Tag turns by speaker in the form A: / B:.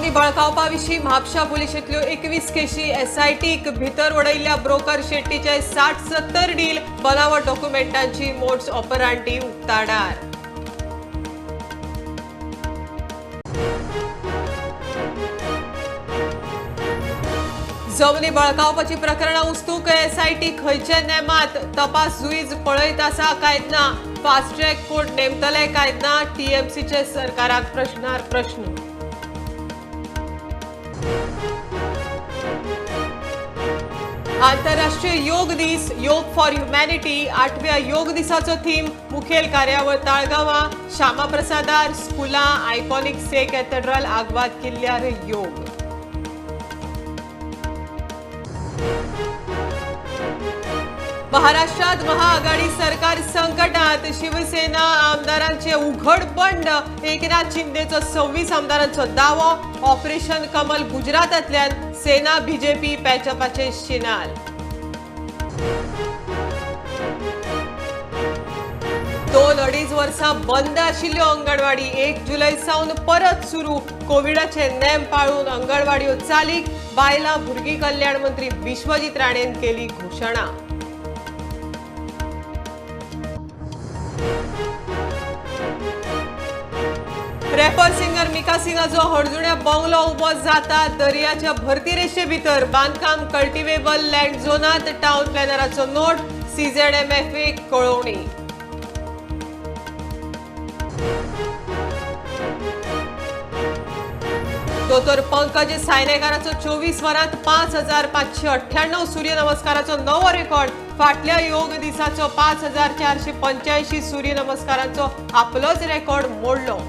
A: जमनी बळकावपा विशीं म्हापशा पुलिशेंतल्यो 21 केशी एसआयटीक भितर वडयल्ल्या ब्रोकर शेट्टीचे 60-70 डील बनावट डॉक्युमेंटांची मोड्स ऑपरांटी उक्ताडार. जमनी बळकावपाची प्रकरणां उस्तूक एसआयटी खंयच्या नेमात तपास जुईज पळयत आसा काय ना, फास्ट ट्रॅक कोर्ट नेमतले काय ना, टीएमसीचे सरकाराक प्रश्नार प्रश्न. आंतरराष्ट्रीय योग दीस, योग फॉर ह्युमॅनिटी, 8व्या योग दिसाचो थीम. मुखेल कार्यावळ ताळगांवां, श्यामाप्रसादार, स्कुलां, आयकॉनिक से कॅथेड्रल, आगवाद किल्ल्यार योग. महाराष्ट्रात महाआघाडी सरकार संकटात, शिवसेना आमदारांचे उघड बंड, एकनाथ शिंदेचो 26 आमदारांचो दावो, ऑपरेशन कमल गुजरातांतल्यान सेना बीजेपी पॅचपाचे शिनाल. 2-2.5 वर्सां बंद आशिल्ल्यो अंगणवाडी 1 जुलय सावन परत सुरू. कोविडाचे नेम पाळून अंगणवाडयो चालीक, बायलां भुरगीं कल्याण मंत्री विश्वजीत राणेन केली घोशणा. रॅपर सिंगर मिका सिंगाचो हणजुण्या बंगलो उबो जाता दर्याच्या भरती रेशे भितर. बांदकाम कल्टिवेबल लँड झोनात, टावन प्लॅनराचो नोट, सीझेडएमएफए कळोवणी. दोतोर पंकज सायनेकाराचो 24 वरांत 5598 सूर्यनमस्काराचो नवो रेकॉर्ड. फाटल्या योग दिसाचो 5485 सूर्यनमस्कारांचो आपलोच रेकॉर्ड मोडलो.